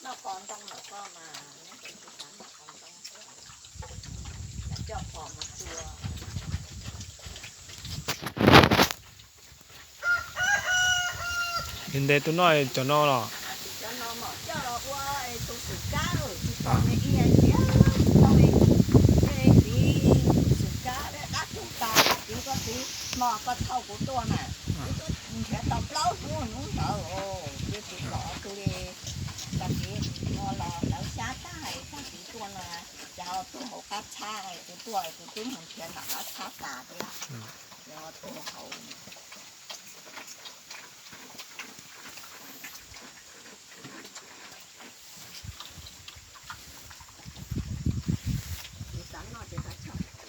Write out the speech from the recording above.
Noj pos ntoo lawm koj mas, nyob pem tus xav noj pos ntoo thiab, coj pos mus tua. Ntev tus noj cov no los? Cov no mam coj los ua tus xwm kab, tsis pom me i tiag, tsis tau li. Cia li tiv xwm kab dab tug tas, tag kis koj txiv hmo koj thauj kuv tuaj na, kuv twb nrhiav tau plaub hnub hnub ntawd, twb tsis pom tus li. Tag kis no los ntawd xyab tag, tag kis tuaj no, cas ho tuag hauv qab txhab, kuv tuaj kuv twb mus nrhiav nram qab txhab tas thiab, tuag hauv.